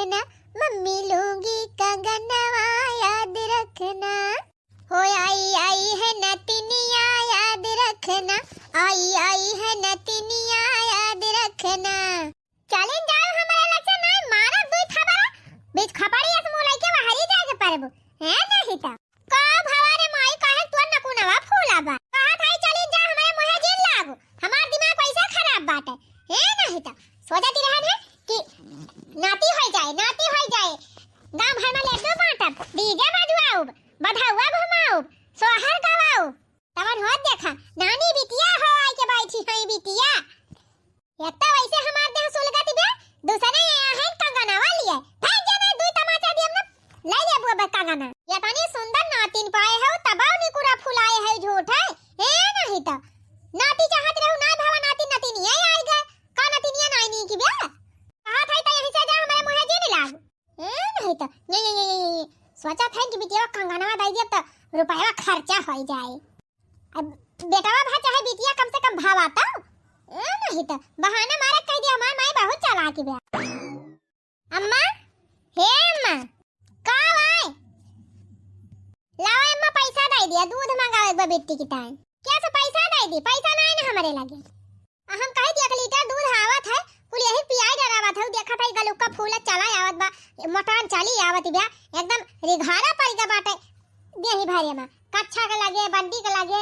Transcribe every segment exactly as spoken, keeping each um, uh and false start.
ना, मम्मी लूंगी कंगनवा याद रखना। हो आई आई है नतिनिया याद रखना, आई आई है नतिनिया याद रखना। चलिन जाओ, हमरे लगे नहीं मारब दुई थपरा, बीच खपड़ी अस मुँह लइके बाहरी जाके परबू, है नहीं तो। का भवा रे माई, काहे तोर नकुनवा फूला बा? कहत हई चलिन जा, हमरे मुँहे जिन लागू, हमार दिमाग वैसे खराब बाटे, है नहीं तो। सोचत रहन है कि नाती होई जाए, नाती होई जाए, गाँव भर में लड्डू बाँटब, डीजे बजवाउब, बधौआ घुमाउब, सोहर गवाउब। तवन होत देखा, नानी बिटिया हो आई के बैठी हई बिटिया। एक तो वैसे हमार देह सुलगत बे, दूसरे ये आहन कंगनवा लिए। भाग जाना, दुई तमाचा दियम ना, ले लेबू अब कंगना। ये तनी सुंदर नातिन पाए हो, तबाव निकुरा फुलाए है, झूठ है। ए नहीं तो। नाती चाहत रहू, ना भवा नाती नतिनिया आई गए। का नतिनिया नाई नी की बे? कहत है तो यहीं से जा, हमरे मुँहे जिन लागू। ए, नहीं तो, ये, ये, ये, ये, ये, सोचत है कि बिटिया कंगनवा दे दिया तो रुपया खर्चा हो जाए। अब बेटवा भा चाहे बिटिया कम से कम भावा तो। ए, नहीं तो, बहाना मारे कह दिया, हमार माई बहुत चालाक बा। अम्मा, हे अम्मा, का भाई? लाओ अम्मा, पैसा दे दिया, दूध मंगावे एक बार बिट्टी की ताई। क्या से पैसा दे दी? पैसा नहीं ना हमारे लगे। आ हम कहे कि एक लीटर दूध आवत है, कुल यही पियाई डरावत है, देखत है गलुक्का फूलत चला आवत बा, मोटान चली आवत बा, एकदम रिघारा पड़ गया बाटे देही भरे में, कच्छा के लगे, बंडी के लगे।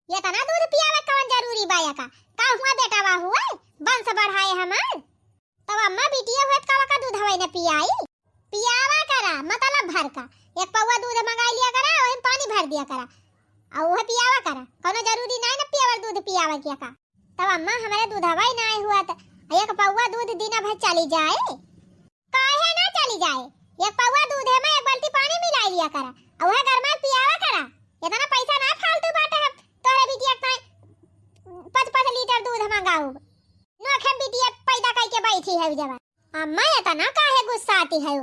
ये तना दूध पियावे कवन जरूरी बा एका? का हुआ बेटा बा हुआ? वंश बढ़ाए हमार। तब अम्मा बिटिया हुआ त कावा का दूध हवाई न पियाई? पियावा करा, मतलब भर का। एक पौवा दूध मंगाई लिया करा, वही में पानी भर दिया करा। और वह पियावा करा। कोनो जरूरी नाई न पियावल दूध पियावे के का। तब अम्मा हमरे दूध हवाई नाई हुआ त एक पौवा दूध दिना भर चली जाए। काहे ना चली जाए? एक पौवा दूध है में एक बाल्टी पानी मिलाई लिया करा। और वह घर में पियावा करा। इतना पैसा ना फालतू बाटे हम तोहरे बिटिया के ताई पाँच पाँच लीटर दूध मंगाऊ। नोखे बिटिया पैदा कइके बैठी है जब। अम्मा, इतना काहे गुस्साती है?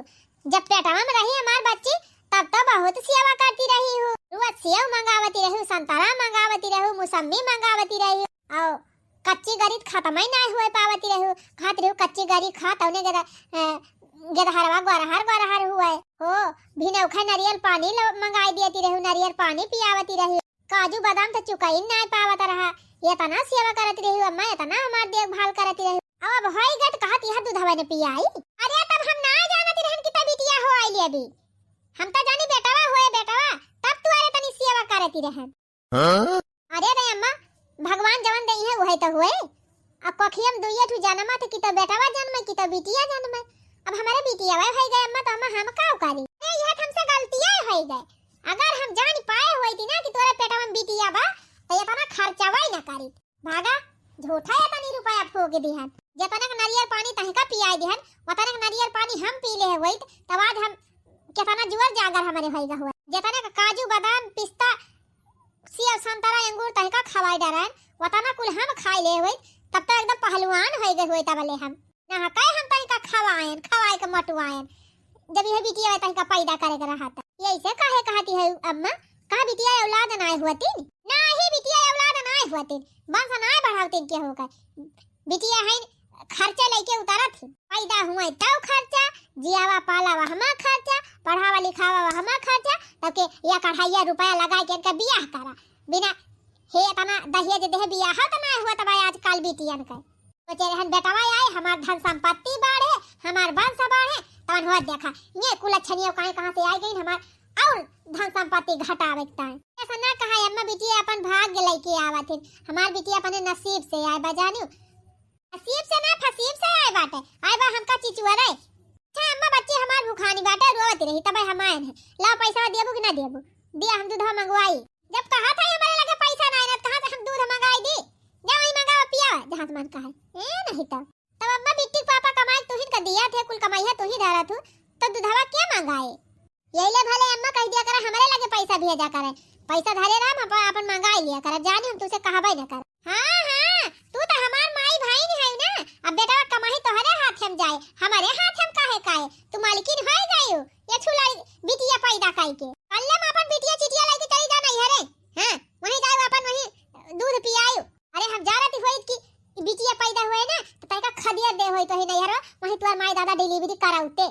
जब पेटवा में रही हमार बच्ची, तब तो बहुत सेवा करती रही हूँ। रोज सेव मंगावती रही हूँ, संतरा मंगावती रही हूँ, मौसम्मी मंगावती रही हूँ। और कच्ची गरी खत्म ही नहीं हुए पावती रही हूँ। खात रही हूँ कच्ची गरी खा, तौने गेद-, अ, गेदहरवा गोरहर गोरहर हुए। हो, भिनौखा नारियल पानी ल-, मंगाई देती रही हूँ, नारियल पानी पियावती रही। काजू बादाम तो चुकाई नाय पावत रहा, इतना सेवा करत रही अम्मा, इतना हमार देखभाल करत रही। अब, अब होई गत कहत यह दूधवा न पियाई। अरे तब हम ना जानत रहन कि तब बिटिया हो आइली अभी। हम तो जानी बेटवा होए बेटवा, तब तू अरे तनी सेवा करत रहन। हाँ? अरे रे अम्मा, भगवान जवन दे है वही तो हुए। अब कोखिया में दुइये ठू जन्म थे कि तो बेटवा जन्म कि तो बिटिया जन्म। अब हमारे बिटिया वह हो गए अम्मा, तो अम्मा हम का करी? ए, यह तो हमसे गलतियां हो गए। अगर हम जान पाए होई थी ना कि तोरे पेटवा में बिटिया बा, तो इतना खर्चा वही ना करी। भागा, झूठा इतनी रुपया फूक दिहन। जितने का नारियल पानी तहका पियाई दिहन, उतने का नारियल पानी हम पी ले होइत, तब आज हम कितना जुअर जागर हमारे होई गए हुए। जितने का काजू, बादाम, पिस्ता, सेव, संतरा, अंगूर तहका खवाई डरन, उतना कुल हम खाई ले होइत, तब तो एकदम पहलवान होई गए हुए तब ले हम। ना कहे हम तहका खवाएन, खवाए के मोटवाएन। जब यह बिटिया तहका पैदा करे के रहा था। ये ऐसे काहे कहती है अम्मा? कहा बिटिया औलाद नाय हुआ तीन? ना ही बिटिया औलाद नाय हुआ तीन। वंश नाय बढ़ावतीन के होकर। बिटिया है खर्चा लेके उतारत ही। पैदा हुए तब खर्चा, जियावा पालावा हमा खर्चा, पढ़ावा लिखावा हमा खर्चा, तब के या कढ़ाइया रुपया लगा के इनका बियाह करा। बिना हे इतना दहेज देह बियाह तो ना हुआ तब आजकल बिटियन का। सोचे रहन बेटवा आए, हमार धन संपत्ति बाढ़े, हमार वंश बाढ़े, तवन होत देखा, ये कुल अच्छनिया काहे कहाँ से आई गई हमार और धन संपत्ति घटावे के ताई। ऐसा ना कहा अम्मा, बिटिया अपन भाग्य लेके आवत है, हमार बिटिया अपने नसीब से आए बा जानियो। नसीब से ना, फसीब से आए बाटे, आए बा हमका चिचुआ रे। अच्छा अम्मा, बच्ची हमार भुखानी बाटे, रोवत रही, तब हम आए हैं। लाओ पैसा देबू कि ना देबू? दिया हम दूधवा मंगवाई। जब कहा था हमारे लगे पैसा ना आए ना, कहाँ से हम दूध मंगाई दी? जा वहीं मंगावा पिया, जहाँ से मन कहे। ए नहीं तो। तब अम्मा बिट्टी के पापा कमाई तुहिन का दिया थे, कुल कमाई है तुही धरा थू, तो दूधवा क्या मंगाए? यही ले भले अम्मा कह दिया करा, हमारे लगे पैसा भेजा करे, पैसा धरे रहा, हम अपन, अपन मंगाई लिया करा, जानी हम तुझसे कहबे न कर। हाँ, हाँ, तू तो हमार माई भाई नहीं है ना, अब बेटा कमाई तोहरे हाथ हम जाए, हमारे हाथ हम काहे काए, तू मालकिन हो गई हो, ये छुलाई बिटिया पैदा काई के। कल्ले हम अपन बिटिया चिटिया लेके चली जा नहीं हरे, हाँ, वहीं जाए अपन वहीं दूध पियायो। अरे हम जा रहती होई कि बिटिया पैदा हुए ना, तो तैका खदिया दे होई तो ही नहीं हरो, वहीं तोर माई दादा delivery कराउते,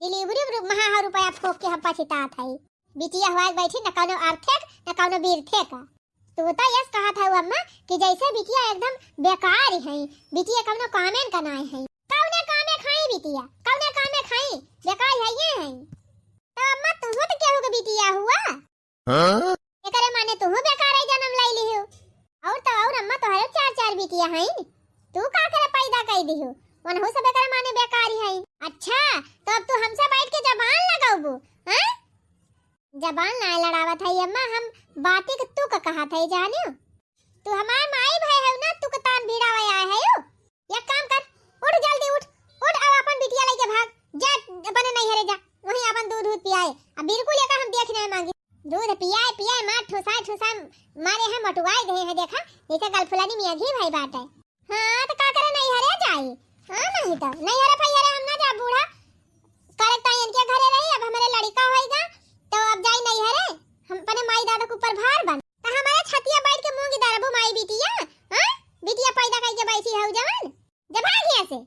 delivery रु-, महा रुपया फोंक के हम पछितात हई। बिटिया हुआ के बैठी, न कौनो अर्थे क, न कौनो बीरथे क। तू तो यस कहत हऊ अम्मा कि जैसे बिटिया एकदम बेकार हई, बिटिया कौनो कामे क नाय हई। कौने कामे क हई बिटिया, कौने कामे क हई, बेकार हइये हई। तो अम्मा तुहू तो केहू के बिटिया हुआ? हाँ? एकरे माने तुहू बेकार ही जन्म लई लिहू। और तो और अम्मा तोहरे चार चार बिटिया हईन, तू का करे पैदा कई दिहू, उनहू सब एकरे माने बेकार ही हईन। अच्छा, तो अब तू हमसे बैठ के जबान लड़ाउबू, हाँ? जबान नाय लड़ावत हई अम्मा, हम बाती के तू का कहत हई जानियो। तू हमार माई भाई हऊ ना, तू के तान भिड़ावे आए हऊ। एक काम कर, उठ जल्दी उठ, उठ अब अपन बिटिया लइके भाग, जा अपने नैहरे जा, वहीं अपन दूध दूध पियाए। अब बिल्कुल एका हम देख नाय मांगी। दूध पियाए पियाए मार ठुसाए ठुसाए मारे हैं, मोटुआए गए हैं, देखा जैसे गलफुलानी मियाँ घी भाई बाटे। हाँ, तो का करे, नैहरे जाई। हाँ, नहीं तो नैहरे फैहरे हम ना जा, बूढ़ा करे ताई इनके घरे रही, अब हमरे लड़िका होइगा, तो अब जाई नैहरे, हम अपने माई दादा के ऊपर भार बन। तो हमरे छतिया बैठ के मूंगी दरबू माई बिटिया, हाँ? बिटिया पैदा करके बैठी हऊ जवन, जब भाग यहाँ से।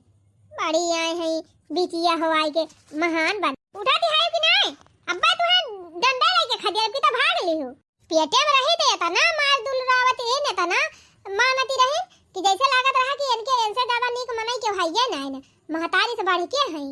बड़ी आए हैं बिटिया हो आई के महान बन। उठा दिहाई कि नहीं? अब्बा तुहां डंडा लेके खदेड़ के तो भाग ली हो। पेटे में रही तो इतना मार दुलरावत रही, इतना मानती रही कि जैसे लागत रहा कि इनके, इनसे ज्यादा नीक मनई के हइये ना है ना। महतारी से बढ़ के हई।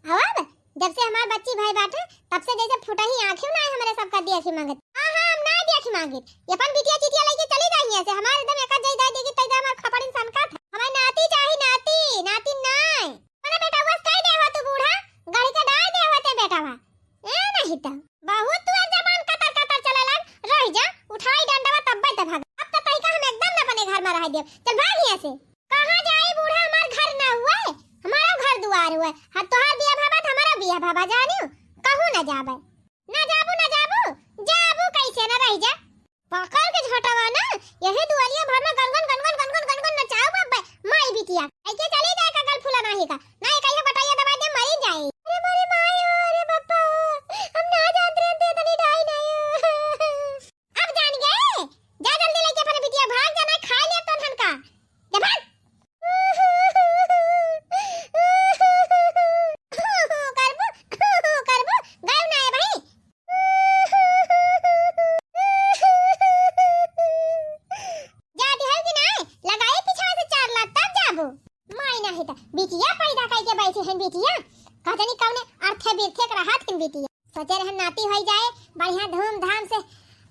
अब जब से हमार बच्ची भाई बाटे, तब से जैसे फुटही आँखियों ना हमरे सबका देखी मांगत। हाँ, हाँ, हम ना देखी मांगित। ये अपन बिटिया चिटिया लेके चली जाई यहाँ से। हमार एकदम एका जाई दाई देखी तैदा हमार खपड़िन सनका था। हमार नाती चाही, नाती, नाती नाय। अरे बेटा, बस कह दे हो तू बूढ़ा, गाड़ी का डाल दे होते बेटा वा। ए नहीं तो। बहुत तू जबान कतर कतर चले लाग, रह जा, उठाई डंडवा तब्बे ते भाग। अब तो तैका हम एकदम न अपने घर में रह देब। चल भाग यहाँ से। कहाँ जाई बूढ़ा, हमार घर ना हुए, हमारा घर दुआर हुए। हर तोहार बिया भाबा त हमारा बिया भाबा जानियो, कहूँ ना जाबे। ना जाबू, ना जाबू, जाबू कैसे ना रह जा। पकड़ के झोटवा ना, यही दुआरिया भर में गनगन, गनगन, गनगन, गनगन नचाऊ बब्बे, माई बिटिया। ऐके चली जाए का गल फुला नाही का, ना एक कहियो बटैया दबा दे मरी जाए। अरे मोरे माई हो, अरे बप्पा हो, हम ना जानत रहे ते तनी डाई नहीं हो। अब जान गए, जा जल्दी लेके अपने बिटिया भाग, जाना खा लिया तो धन का। जा भाग। करबू, करबू, गयो ना है भाई। जाती है कि ना? लगाए पीछे से चार लात तब जाबू। माई नाही त बिटिया पैदा कइके बैठी हन बिटिया। कहतनी कौने अर्थे बिरथे के रहत हन बिटिया। सोचे रहन नाती होई जाए, बढ़िया धूमधाम से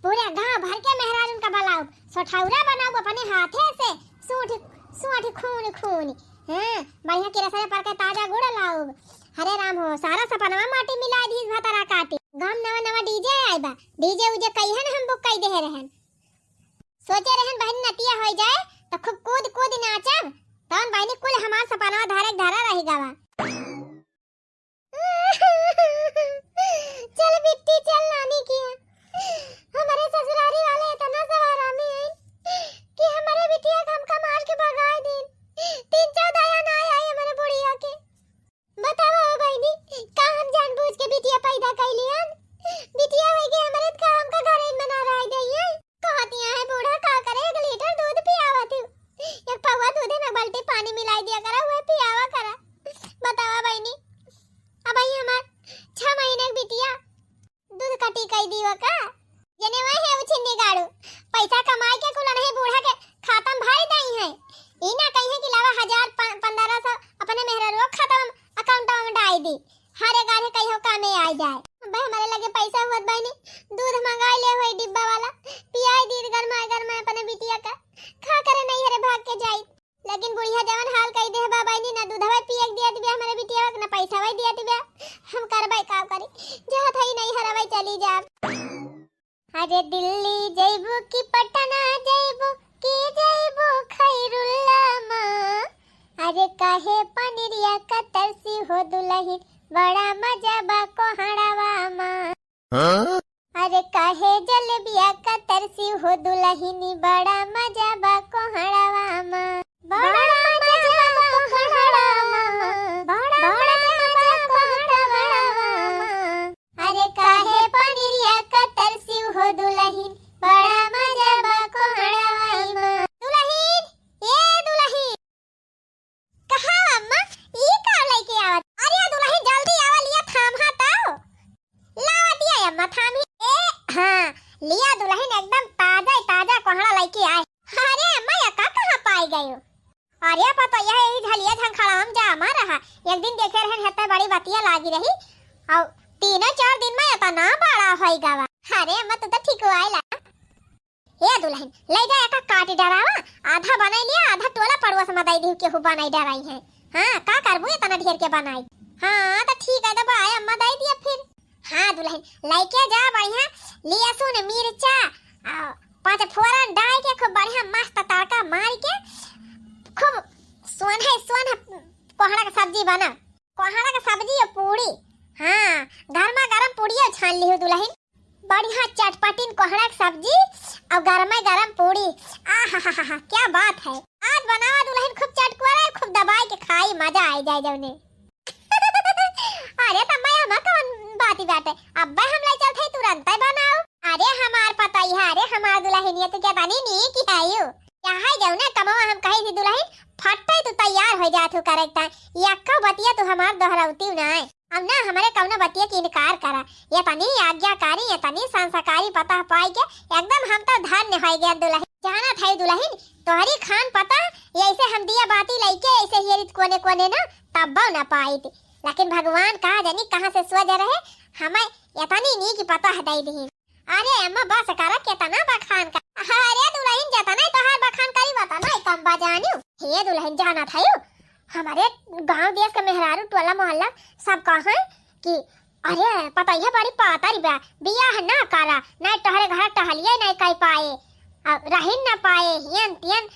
पूरे गांव भर के मेहरारून का बलाउब, सोठौरा बनाउब अपने हाथे से, सूंठ, सूंठ खून खून। हाँ, बढ़िया किरसरे पर के ताजा गुड़ लाउब। हरे राम हो, सारा सपनवा माटी मिला दीस भतरा काटी। गांव नवा नवा DJ आए बा, DJ उजे कइहन हम book कई देहे रहन। सोचे रहन बहिन नतिया होई जाए त खूब कूद कूद नाचब, तवन बहिनी कुल हमार सपनवा धरे के धरा रही गवा। चल बिट्टी चल नानी किया, हमरे ससुरारी वाले इतना सवारा में आइन कि हमरे बिटिया के हमका मार के भगाए दिन। तीन चौदह आया ना आई हमरे बुढ़िया के। बतावा हो बहिनी, का हम जानबूझ के बिटिया पैदा कइली हन? बिटिया होई के हमरे त का हमका घरे में ना रह गई है? कहतिया है बूढ़ा का करे, एक लीटर दूध पियावत हूँ, एक पौवा दूधे में बाल्टी पानी मिलाई दिया करा, उहे पियावा करा। बतावा बहिनी, अब आई हमार छह महीने के बिटिया दूध कटी कई दियो का? जने वही है उछिन्नी गाड़ू, पैसा कमाई के कुल नहीं बूढ़ा के खाता में भर दई है। ई ना कही है कि लावा हजार प-, पन्द्रह सौ अपने मेहररुआ खाता में, account में डाल दी। हरे गाढ़े कहियो कामे आ जाए। बे हमारे लगे पैसा हुआ त बहिनी, दूध मंगाई ले होई डिब्बा वाला, पियाई दी गरमाए गरमाए अपने बिटिया का। का करे नहीं हरे भाग के जाई। लेकिन बुढ़िया जवन हाल कई देह बा बहिनी, ना दूधवा पिए के दिया दिबे हमरे बिटिया के, ना पैसा वही दिया दिबे। हम करबै का करी, जहाँ थई नहीं हरबै चली जाब। अरे दिल्ली जइबू कि पटना जइबू कि जइबू खैरुल्ला माँ, अरे काहे पनिरिया कतरसी हो दुलहिन, बड़ा मजा बा कोहड़वा माँ। हाँ? अरे काहे जलेबिया कतरसी हो दुलहिनी, बड़ा मजा बा कोहड़वा मा। बड़ा मजा बा कोहड़वा मा, बड़ा मजा बा कोहड़वा मा। अरे काहे पनिरिया कतरसी हो दुलहिन, बड़ा मजा बा कोहड़वा मा। दुलहिन, ए दुलहिन। कहाँ अम्मा, ई का लइके आवत? गयो। अरे पतोहिया, यही झलिया झंखड़वा में जामा रहा। एक दिन देखे रहन हेते बड़ी बतिया लागी रही। और तीनों चार दिन में इतना बड़ा होई गवा। अरे अम्मा, तू तो ठीक आइला। ए दुलहिन, लइ जा एका काटि डरावा, आधा बनाइ लिया, आधा टोला पड़ोस में दइ दिहु, केहू बनाइ डराइहैं। हाँ, का करबू एतना ढेर के बनाइ? हाँ, त ठीक है, त बाय अम्मा दइ दिया फिर। हाँ दुलहिन, लइके जा बढ़िया लहसुन, मिर्चा, आ, पाँच फोरन डाइ के खूब बढ़िया मस्त तड़का मारि के खूब सोन्हे सोन्हे कोहड़ा के सब्जी बना। कोहड़ा के सब्जी और पूड़ी। हाँ, गरमा गरम पूड़ियो छान लिहु दुलहिन। बढ़िया चटपटीन कोहड़ा के सब्जी और गरमे गरम पूड़ी। आहाहाहा, क्या बात है। आज बनावा दुलहिन खूब चटकोरा, खूब दबाइ के खाई, मजा आइ जाए जउने। अरे त अम्मा, एमा कौन बाती बाटे, अब्बे हम लइ चलत हई, तुरंतै बनाउ। अरे हमार पतोहिया, अरे हमार दुलहिनिया, तू केतनी नीक हइउ। चाहे जउने कमवा हम कही थी दुलहिन, फट्टै तू तैयार होइ जात हउ करे के ताईं। एक्कउ बतिया तू हमार दोहरउतिउ नाहीं। अब ना हमरे कउनो बतिया के इनकार करा। एतनी आज्ञाकारी, एतनी संस्कारी पतोह पाइ के एकदम हम त धन्य होइ गए दुलहिन। जानत हई दुलहिन, तोहरी खान पतोह, यइसे हम दिया बाती लइके यइसे हेरित कोने कोने ना, तब्बउ ना पाइत। लेकिन भगवान का जानी कहाँ से सोझ रहे, हमें एतनी नीक पतोह दइ दिहिन। अरे अम्मा बस करा, केतना बखान का। अरे दुलहिन, जेतनै तोहार बखान करी ओतनै कम बा जानिउ। हे दुलहिन, जानत हइउ, हमरे गाँव देस के मेहरारू टोला मोहल्ला सब कहैं कि अरे पतोहिया बड़ी पातर बा, बियाह ना करा, नाहीं तोहरे घर टहलिया नाहीं कइ पाए, आ, रहिन ना पाए, हियन तियन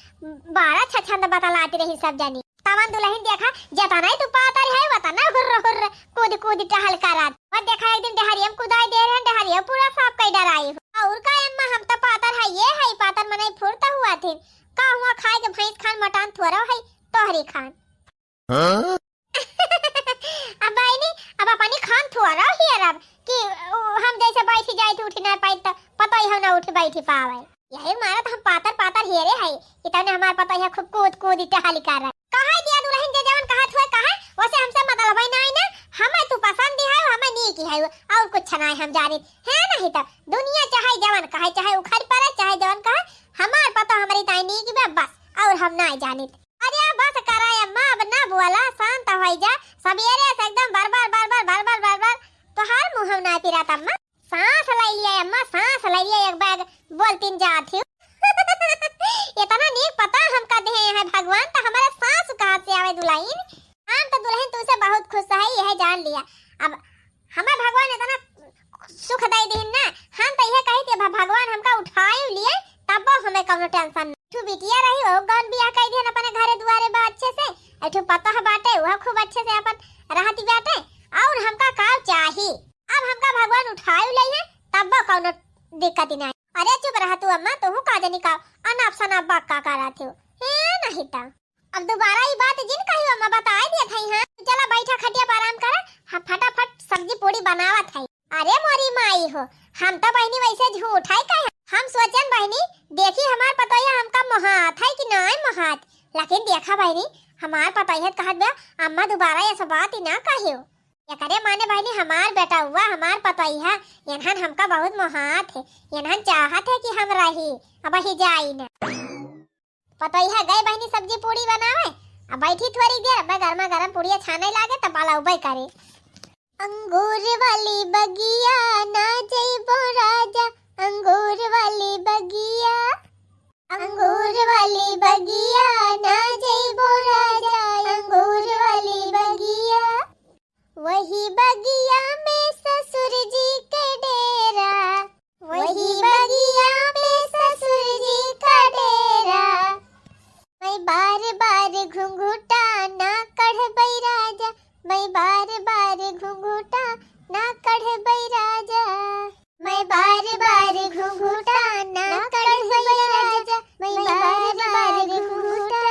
बारह छछंद बतलाती रही सब जनी। तवन दुलहिन देखा, जेतनै तू पातर हइउ, ओतनै हुर्र हुर्र कूद कूद टहल करत। और देखा, एक दिन डहरिया में कुदाइ दे रहन, डहरिया पूरा साफ कइ डराई हो। और का अम्मा, हम त पातर हइये हई, पातर मनई फुर्त हुआ थी। का हुआ, खाए के भैंस खान मटान थोरा हई, तोहरी खान। हाँ? अब बहिनी, अब अपनी खान थोरा ही अरब कि उ, हम जइसे बैठी जाइत उठी ना पाइत, त पतोहिया ना उठी बैठी पावे। यही मारे त हम पातर पातर हेरे हई कि तउने हमार पतोहिया खूब कूद कूद टहली कर रहे। कहै दिया दुलहिन, जे जवन कहत हुए कहै, ओसे हमसे मतलबै नाहीं ना। हमें तू पसंद ही हइउ, हमें नीक ही हइउ, और कुछ नाहीं हम जानित। है नाहीं त दुनिया चाहे जवन कहै, चाहे उखड़ पड़े, चाहे जवन कहै, हमार पतोह हमरी ताईं नीक बा बस, और हम नाहीं जानित। अरे बस करा अम्मा, अब ना बोला, शांत होइ जा। सबेरे से एकदम बरबर बरबर बरबर बरबर तोहार मुँह ना पिरात अम्मा। साँस लइ लिया अम्मा, साँस लइ लिया, एक बैग बोलतीन जात ही। एतना नीक पतोह हमका देहे हैं भगवान, त हमरे साँस कहाँ से आवे दुलहिन? हम त दुलहिन तुसे बहुत खुश हई, यह जान लिया। अब हमें भगवान एतना सुख दइ दिहिन ना, हम त इहे कही कि भ-, भगवान हमका उठाई लिए, तब्बो हमें कउनो tension ना। ठू बिटिया रही, ओहू गौन बियाह कइ दिहन अपने घरे दुआरे बा अच्छे से, एक ठू पतोह बाटे, उहो खूब अच्छे से अपन रहती बाटे, और हमका का चाही? अब हमका भगवान उठाई लइहे, तब्बो कउनो दिक्कत ही नाहीं। अरे चुप रह तू अम्मा, तोहू का जानी का अनाप शनाप बक्का करत हो। हे नाहीं त। अब दुबारा ई बात जिन कहियो, अम्मा बताइ दिया थई, हाँ? चला बैठा खटिया पर आराम करा, हम फटाफट सब्जी पूड़ी बनावत हई। अरे मोरी माई हो, हम त बहिनी वइसे झूठ है कहे। हम सोचन बहिनी, देखी हमार पतोहिया हमका मोहात है कि नाहीं मोहात। लेकिन देखा बहिनी, हमार पतोहिया त कहत बा, अम्मा दुबारा ऐसा बात ही ना कहियो। एकरे माने बहिनी हमार बेटउआ, हमार पतोहिया, एनहन हमका बहुत मोहात है, एनहन चाहत है कि हम रही, अबही जाई ना। पतोहिया गए बहिनी सब्जी पूड़ी बनावे। अब बैठी थोड़ी देर, अब गरमा गरम पूड़िया छाने लागे, तब बलउबे करे। अंगूर वाली बगिया ना जइबो राजा, अंगूर वाली बगिया, अंगूर वाली बगिया ना जइबो राजा, अंगूर वाली बगिया। वही बगिया में ससुर जी के डेरा, वही बगिया में ससुर जी का डेरा। मैं बार बार घुंघुटा ना कढ़बई राजा, मैं बार बार घुंघुटा ना कढ़बई राजा। मैं बार बार घुंघुटा ना कढ़बई राजा, मैं बार बार घुंघुटा।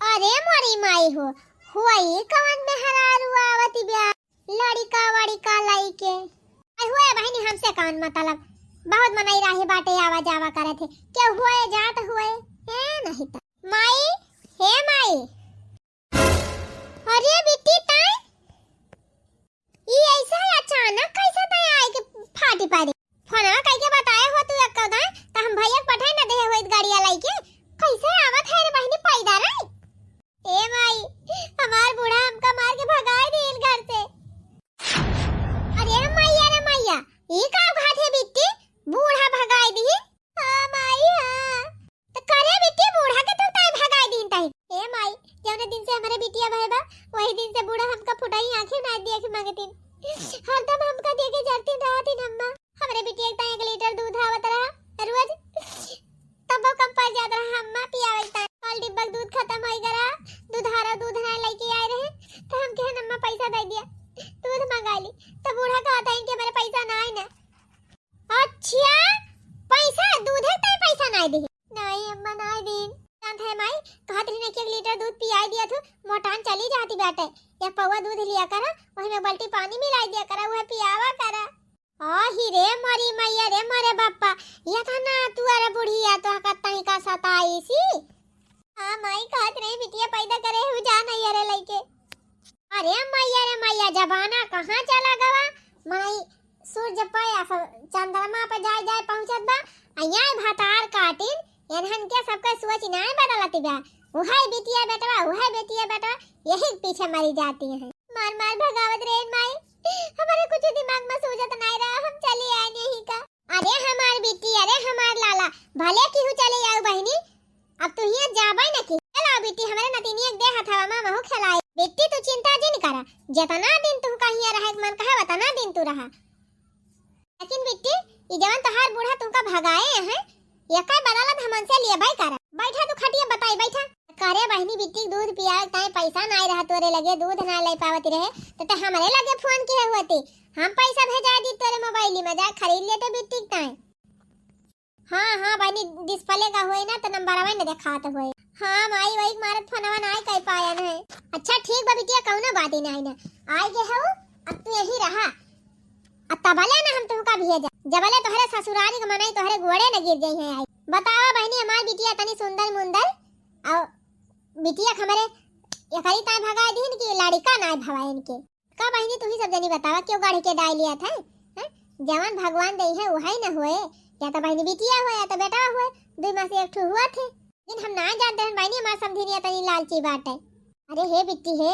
अरे मोरी माई हो, हुआ ई कवन मेहरारू आवत ब्या, लड़िका वड़िका लइके। आई हुए बहिनी, हमसे कवन मतलब, बहुत मनई राही बाटे, आवा जावा करत है, के हुए जात हुए, हे नहीं त। माई, हे माई। अरे बिट्टी ताई, ई ऐसा है अचानक कैसे तय आए के फाटी पारी? फोनवा कइके बताए हो तू एक्को दाई, त हम भैया के पठाए न देहे होइत गाड़िया लइके। कैसे आवत है रे बहिनी पैदा? कहत रही ना कि एक लीटर दूध पियाई दिया थू, मोटान चली जाती बाटे। एक पौवा दूध लिया करा, वही में बाल्टी पानी मिलाई दिया करा, वह पियावा करा। आही रे मोरी मैया रे मोरे बाप्पा, ये था ना तू अरे बुढ़िया तो कत्ता ही का सताई सी। हाँ माई, कहत रही बिटिया पैदा करे हु जा नहीं अरे लइके। अरे मैया रे मैया, जमाना कहाँ चला गवा माई। सूरज पे आ स-, चंद्रमा पे जाए जाए पहुँचत बा। अइया भतार काटिन, एनहन के सबके सोच नाय बदलत बा। उहे बिटिया बेटवा, उहे बिटिया बेटवा, यही के पीछे मरी जाती हैं। मार मार भगावत रे माई, हमारे कुछ दिमाग में सूझत नाय रहा, हम चली आए नहीं का। अरे हमार बिट्टी, अरे हमार लाला, भले केहू चले जाऊ बहिनी, अब तू हियाँ जाबे न की। चला बिट्टी, हमरे नतिनिया के दे हथवा मा महू खेलाई। बिट्टी तू चिंता जिन करा, जेतना दिन तू कहिया रहे के मन कहे, वतना दिन तू रहा। लेकिन बिट्टी, ई जवन तोहार बूढ़ा तुमका भगाए हैं, एकर बदला त हमन से लेबे करा। बैठा तू खटिया बताई, बैठा। करे बहिनी, बिट्टी के दूध पियावे के ताई पैसा नाय रहा तोरे लगे, दूध ना ले पावत रहे, तो, तो हमरे लगे फोन किहे होती, हम पैसा भेजा दी तोरे मोबाइल में, जा खरीद लेते बिट्टी के ताई। हाँ, हाँ, बहिनी, डिस्प्ले का होए ना, तो नंबरवा न देखात होए। हाँ, माई, वही मारत फोनवा ना आए, कई पायन है। अच्छा, ठीक बा बिटिया, कौनो बात ही नहीं ना। आए गए हो, अब तू यही रहा। अब तबले ना हम तुमका भेजा। जबले तोहरे ससुरारी के मनई तोहरे गोड़े न गिर जाई है। आई बतावा बहिनी, हमार बिटिया तनी सुंदर मुंदर, और बिटिया के हमरे एकरी ताई भगाए दीन कि लड़का ना भवाए इनके। का बहिनी, तू ही सब जनी बतावा, क्यों गाढ़ी के डाई लिया था, हैं? जवन भगवान दे है, वही न होए, या तो बहिनी बिटिया होए, या तो बेटा होए, दुई में से एक ठो हुआ थे। लेकिन हम ना जानते हैं बहिनी, हमार समधिनिया तनी लालची बाटे। अरे हे बिट्टी हे,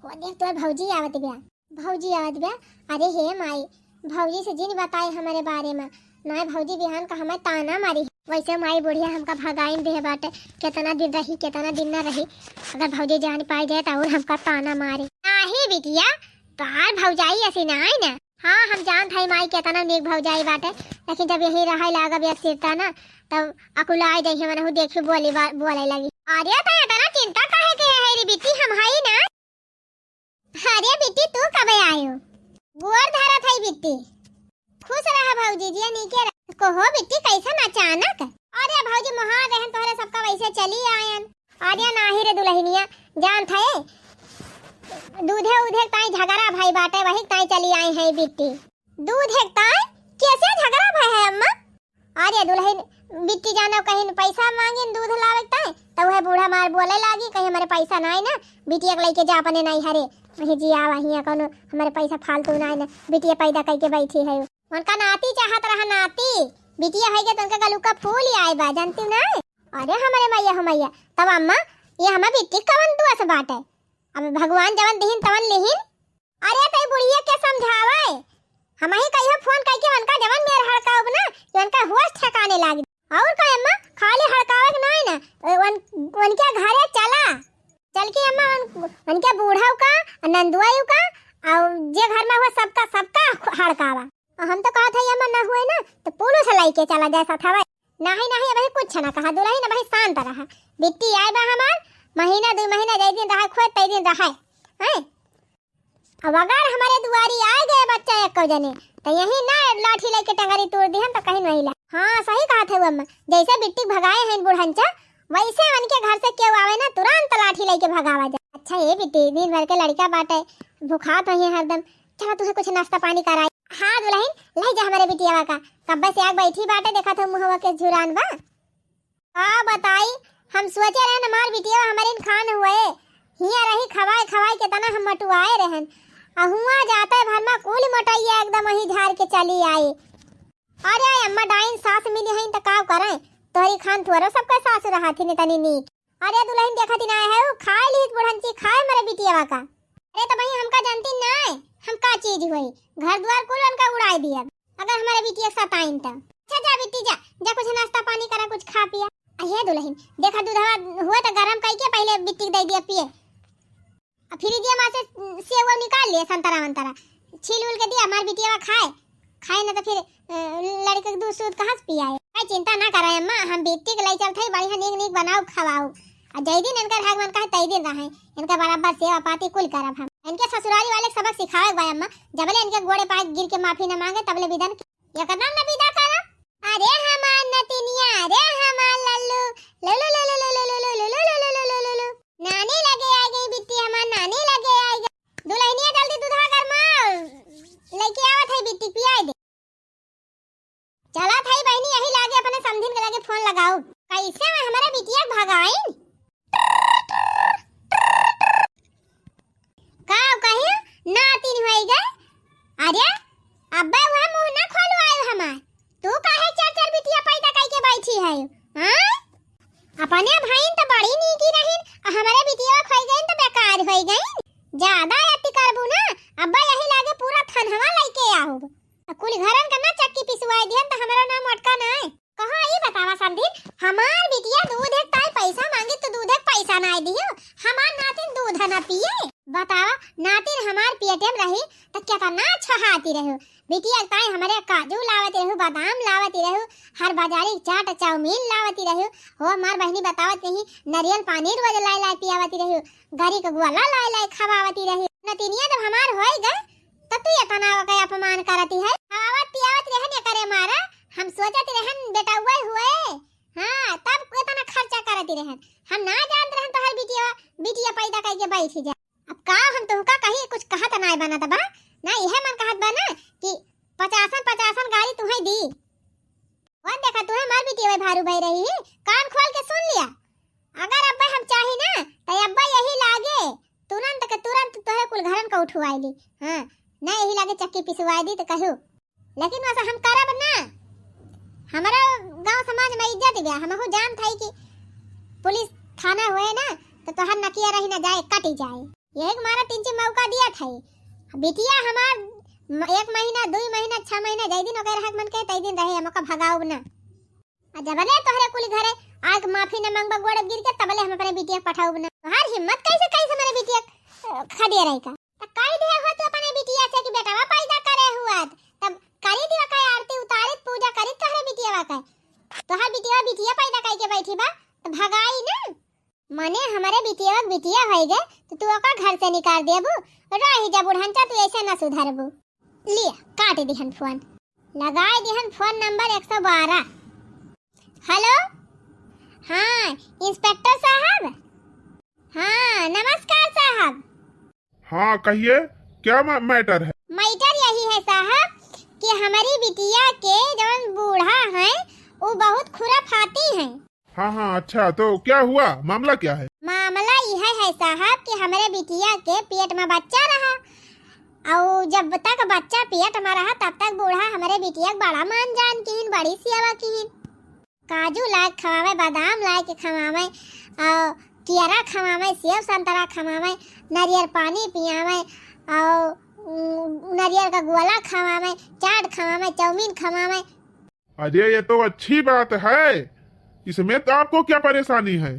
हो देख तोर भौजी आवत बिया, भौजी आवत बिया। अरे हे माई, भौजी से जिन बताए हमारे बारे में, ना भौजी बिहान का हमें ताना मारी। वैसे माई बुढ़िया हमका भगाइन दे बाटे, कितना दिन रही, कितना दिन ना रही। अगर भौजी जान पाई जाए तो और हमका ताना मारी। नाही बिटिया, तोहार भौजाई ऐसी ना आई ना। हाँ, हम जानत हई माई केतना नीक भौजाई बाटे, लेकिन जब यहीं रहे लागब एक सिरता ना, तब अकुलाए जइहे मनहु देखी बोली बा-, बोले लगी। अरे त एतना चिंता काहे के है रे बिट्टी, हम हई ना। अरे बिट्टी तू कब आयो? गोर धरत हई बिट्टी। खुश रहा भौजी, जिया नीके रह। कहो बिट्टी कैसन अचानक? अरे भौजी मोहार रहन तोहरे सबका वैसे चली आयन। अरे नाही रे दुलहिनिया, जानत है, दूधे उधे ताई झगड़ा भाई बाटे, वही ताई चली आई है बिट्टी। दूधे ताई? कैसे झगड़ा भाई है अम्मा? अरे दुलहिन, बिट्टी जानो कहीं पैसा मांगिन दूध लावे ताई, तो वह बूढ़ा मार बोले लागी, कहीं हमारे पैसा नाई ना, बिटिया के लेके जा अपने नाई हरे, वही जी आवा हिया कोनो हमारे पैसा फालतू नाई ना, बिटिया पैदा करके बैठी है। उनका नाती चाहत रहा नाती, बिटिया है के तो उनका गलू का फूल ही आए बा, जानती ना? अरे हमारे मैया हो मैया, तब अम्मा, ये हमार बिट्टी कवन दोष बाटे? अब भगवान जवन दिहिन तवन लिहिन। अरे तई बुढ़िया के समझावे, हम ही कहियो फोन करके उनका जवन मेर हड़काउब ना कि उनका होश ठिकाने लाग। और का अम्मा, खाली हड़कावे के नाई ना, उन, उनके घरे चला, चल के अम्मा उन, उनके बूढ़ा का, नंदुआ का, और जे घर में हुआ सबका, सबका हड़कावा। और हम तो कहत है अम्मा ना हुए ना तो पुलिस लेके चला जाए साथ हवा। नाही, नाही, अबही कुछ ना कहा, दुलहिन अबही शांत रहा। बिट्टी आए बा हमार, महीना दू महीना जै दिन रहा, खोए तै दिन रहा, हैं? अब अगर हमारे दुआरी आए गए बच्चा एक जने, तो यही ना लाठी लेके टंगरी तोड़ दिहन, तो कहीं नहीं ला। हाँ, सही कहा थे अम्मा, जैसे बिट्टी भगाए हैं बुढ़ंचा, वैसे उनके घर से क्यों आवे ना, तुरंत लाठी लेके भगावा जाए। अच्छा, ये बिट्टी, दिन भर के लड़का बाटे, भुखात होइहे हरदम, चला तुहे कुछ नाश्ता पानी कराई। हाँ दुलहिन, लाई जा हमारे बिटियावा का, कब्बे से आग बैठी बाटे, देखा तो मुहवा के झुरान बा। का बताई, हम सोचे रहन हमार बिटियावा हमारे खान हुए, हिया रही खवाए खवाए केतना हम मटुआए रहन, आ हुआ जाते भर में कुल मोटैया एकदम वही झार के चली आई। अरे अम्मा डाइन सास मिली हईन त का करें, तोहरी खान थोरो सबके सास रहत ही तनी नीक। अरे दुलहिन देखत ही ना है, उ खाए लीत बुढ़ंची, खाए मरे बिटियावा का। अरे तो भाई हमका जानती ना है, हम का चीज हुई, घर द्वार कुल उनका उड़ाए दिया, अगर हमारे बिटिया सताइन तो। अच्छा जा बिट्टी जा, जा कुछ नाश्ता पानी करा, कुछ खा पिया। अहे दुलहिन देखा दूधवा हुआ तो गरम करके पहले बिट्टी के दे दिया पिए। आ फ्रिजिया में से सेव निकाल लिए, संतरा वंतरा छील उल के दिया, हमार बिटिया खाए, खाए ना तो फिर, अ, लड़के के दूध सूध कहाँ से पियाए। भाई चिंता ना कराए अम्मा, हम बिट्टी के ले चलते ही बढ़िया नीक नीक बनाओ खवाओ। आ जय दिन इनकर हक मन कहे तय दिन रहे, इनका बराबर सेवा पाती कुल करब हम। इनके ससुरारी वाले सबक सिखावे के बा अम्मा, जबले इनके गोड़े पाए गिर के माफी न मांगे तबले विदन एकदम न विदा करा। अरे हमार नतिनिया, अरे हमार लल्लू, लो लो लो लो लो लो लो लो लो लो लो लो लो। बनाई दियो, हमार नातिन दूध न पिए। बतावा, नातिन हमार पेटे में रही त केतना छोहाती रहो। बिटिया के ताई हमरे काजू लावती रहो, बादाम लावती रहो, हर बाजारी चाट चाउमीन लावती रहो। हो हमार बहिनी बतावत रही, नरियल पानी रोज लाई लाई पियावती रहो, गरी के गोला लाई लाई खवावती रहो। नतिनिया जब हमार होई गए, त तू एतना ओके अपमान करती है। खवावत पियावत रहन एकरे मारा, हम सोचत रहन बेटउए हुए। हाँ, तब एतना खर्चा करती रहन। हम ना जानत रहन तोहर बिटिया, बिटिया पैदा करके बैठी जा। अब का हम तुहका कहीं कुछ कहत नाय बनत बा, ना इहे मन कहत बा ना कि पचासन पचासन गारी तुहई दी। वन देखा तुहे मार बिटिया भारू भई रही है, कान खोल के सुन लिया। अगर अब्बे हम चाही ना, त अब्बे यही लागे तुरंत के तुरंत तोहरे कुल घरन का उठवाई ली। हाँ, ना यही लागे चक्की पिसवाई दी त कहू, लेकिन वैसा हम करब ना। हमारा गांव समाज में इज्जत बा, हमहू जानत हई कि पुलिस थाना होए ना, त तोहर नकिया रही ना जाए, कटी जाए। यही के मारा तीन चार मौका दिया था। बिटिया हमार म-, एक महीना, दुई महीना, छह महीना, जय दिन ओकर हक मन के, तय दिन रहे, हम ओका भगाउब ना। आ जबले तोहरे कुल घरे आके माफी न मांगबा गोड़ गिर के, तबले हम अपने बिटिया के पठाउब ना। तोहार हिम्मत कैसे, कैसे मेरे बिटिया, अ, खदिया रही का? त कह दे हो तू अपने बिटिया से कि बेटवा पैदा करे हुआ, तब करी दिवा का आरती उतारित, पूजा करित तोहरे बिटिया का। तोहार बिटिया, बिटिया पैदा करके बैठी बा, त भगाई ना। मने हमरे बिटिया के बिटिया होई गए, त तू ओका घर से निकाल देबू। रही जा बुढ़नचा, तू ऐसे ना सुधरबू। लिया, काट दिहन फोन। लगाए दिहन फोन नंबर एक सौ बारह। हेलो, हाँ, इंस्पेक्टर साहब। हाँ, नमस्कार साहब। हाँ, कहिए, क्या मा-, मैटर है? मैटर यही है साहब कि हमारी बिटिया के जौन बूढ़ा हैं, वो बहुत खुराफाती हैं। हाँ, हाँ, अच्छा, तो क्या हुआ, मामला क्या है? मामला यह है साहब कि हमरे बिटिया के पेट में बच्चा रहा, और जब तक बच्चा पेट में रहा, तब तक बूढ़ा हमरे बिटिया के बड़ा मान जान किहिन, बड़ी सेवा किहिन। काजू लाए के खवावे, बादाम लाए के खवावे, और कियरा खवावे, सेब संतरा खवावे, नारियल पानी पियावे, और, उम, नारियल का गोला खवावे, चाट खवावे, चाउमीन खवावे। अरे, ये तो अच्छी बात है, इसमें तो आपको क्या परेशानी है?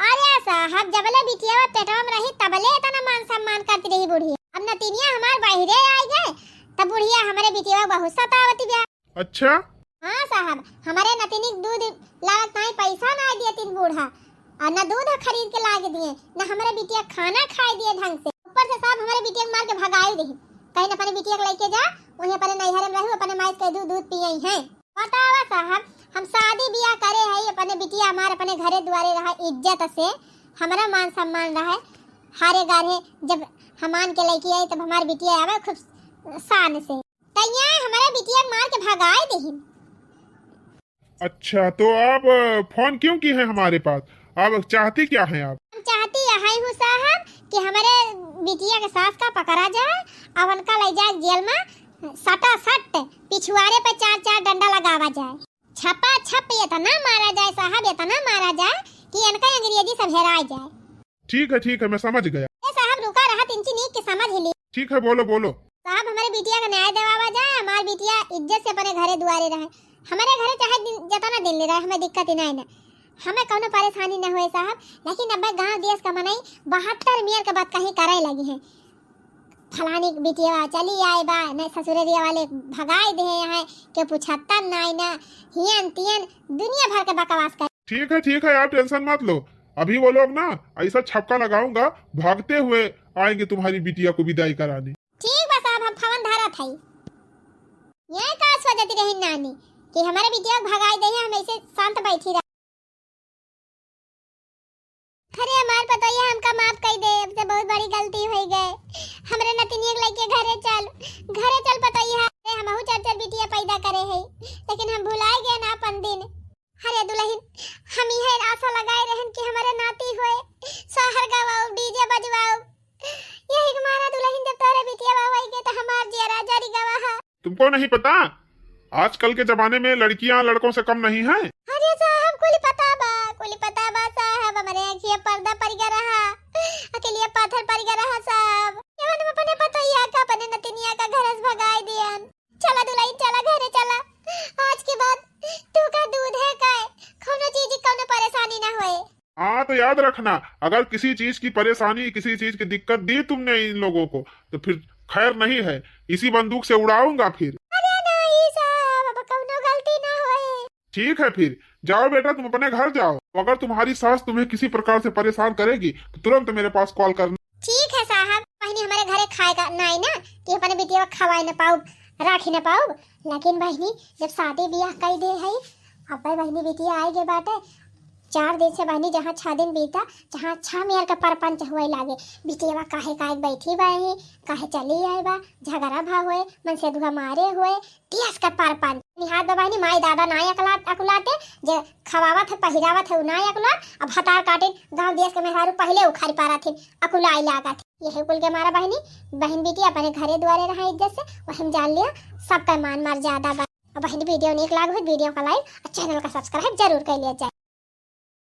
अरे साहब, जबले बिटिया पेटवा में रही, तबले इतना मान सम्मान करती रही बुढ़िया। अब नतिनिया हमार बहिरे आई गए, तब बुढ़िया हमरे बिटिया बहुत सतावती बा। अच्छा? हाँ साहब, हमरे नतिनी के दूध लावत नाई, पैसा नाई दिए तीन बूढ़ा, और न दूध खरीद के लाके दिए, न हमरे बिटिया खाना खाए दिए ढंग से। ऊपर से साहब हमरे बिटिया के मार के भगाई दिही, कहीं अपने बिटिया के लेके जा, वहीं अपने नैहरे में रहू, अपने माई से कह दू दूध पिए हैं। बतावा साहब, हम शादी बियाह करे हई, अपने बिटिया हमार अपने घरे दुआरे रहा इज्जत से, हमरा मान सम्मान रहे, हारे गारे जब हमान के लेके आई तब हमार बिटिया आवे खूब शान से। तैया हमारा बिटिया के मार के भगाए देहिन। अच्छा, तो आप, अ, फोन क्यों की हैं हमारे पास? आप चाहती क्या हैं आप? हम चाहती यही हूँ साहब कि हमारे बिटिया के सास का पकड़ा जाए, अब उनका ले जाए जेल में, सटा सट पिछुआरे पे चार चार डंडा लगावा जाए, छपा छप इतना मारा जाए साहब, इतना मारा जाए कि इनका अंग्रेजी सब हेराए जाए। ठीक है, ठीक है, मैं समझ गया। ए साहब, रुका रहा, तिनची नीक के समझ ही ली। ठीक है, बोलो, बोलो। साहब, हमारे बिटिया का न्याय दिवावा जाए, हमार बिटिया इज्जत से अपने घरे दुआरे रहे। हमारे घरे चाहे दिन, जितना दिन ले रहे, हमें दिक्कत ही नहीं ना, हमें कौनो परेशानी न होए साहब। लेकिन अब गांव देश का मनई बहत्तर मेर के बात कहीं करे लगी है। फलानी बिटिया चली आए बा, नहीं ससुरेरिया वाले भगाए दे हैं, के पुछत्ता नाई ना, हियन तियन दुनिया भर के बकवास कर। ठीक है, ठीक है, आप टेंशन मत लो। अभी वो लोग ना ऐसा छक्का लगाऊंगा, भागते हुए आएंगे तुम्हारी बिटिया को विदाई कराने। ठीक बा साहब, हम फोन धरत हई। ये का सोचती रही नानी कि हमारे बिटिया को भगाई दे, हम ऐसे शांत बैठी रह। अरे हमार पतोहिया, हमका माफ कर दे, हमसे बहुत बड़ी गलती हो गए। हमरे नतिनिया के लेके घरे चल, घरे चल पतोहिया। अरे हमहू चार चार बिटिया पैदा करे है, लेकिन हम भुलाए गए ना अपन दिन। अरे दुल्हन, हम यह आशा लगाए रहन कि हमारे नाती होए, सोहर गवाओ, डीजे बजवाओ। यही के मारा दुल्हन, जब तोरे बिटिया होई गए तो हमार जियरा जरी गवा है। तुमको नहीं पता, आजकल के जमाने में लड़कियां लड़कों से कम नहीं हैं। अरे साहब, कुल पता बा, कुल पता बा साहब, हमरे आँखिया पर्दा पड़ गया रहा, अकेलिया पाथर पड़ गया रहा साहब। जवन हम अपने पतोहिया का, अपने नतिनिया का घर से भगाई दियन। चला दुल्हन, चला घरे चला, आज के बाद तू का दूध है काय, कौनो चीज की कौनो परेशानी ना होए। हाँ तो यार, याद रखना, अगर किसी चीज की परेशानी, किसी चीज की दिक्कत दी तुमने इन लोगों को, तो फिर खैर नहीं है, इसी बंदूक से उड़ाऊंगा फिर। अरे नहीं साहब, अब कौनो गलती ना होए। ठीक है फिर, जाओ बेटा, तुम अपने घर जाओ। अगर तुम्हारी सास तुम्हें किसी प्रकार से परेशान करेगी, तो तुरंत मेरे पास कॉल करना। ठीक है साहब। बहिनी, हमरे घरे खाए का नाई ना कि अपने बिटिया खवाए न पाउब, राखी न पाउब, लेकिन बहिनी, जब शादी बियाह कई दे है, अब बहिनी बिटिया आए गे बाटे, चार दिन से बहिनी, जहाँ छह दिन बीता, जहाँ छह मेहर का परपंच हुए लागे। बिटिया काहे काहे बैठी बा, काहे चली आए बा, झगड़ा भा हुए, मन से दुआ मारे हुए, टियस का परपंच। निहात बा बहिनी, माई दादा नाई अकला-, अकुलाते, जे खवावत है, पहिरावत है, उ नाई अकुलात। अब हतार काटिन, गाँव देश के मेहरारू पहिले उखारी पारत हिन, अकुलाई लागत। यही कुल के मारा बहिनी, बहिन बेटी अपने घरे दुआरे रहा इज्जत से, वही में जान लिया, सबका मान मर्यादा बा। अब बहिनी, video नीक लाग हो, video का like और channel का subscribe जरूर कर लिया जाए।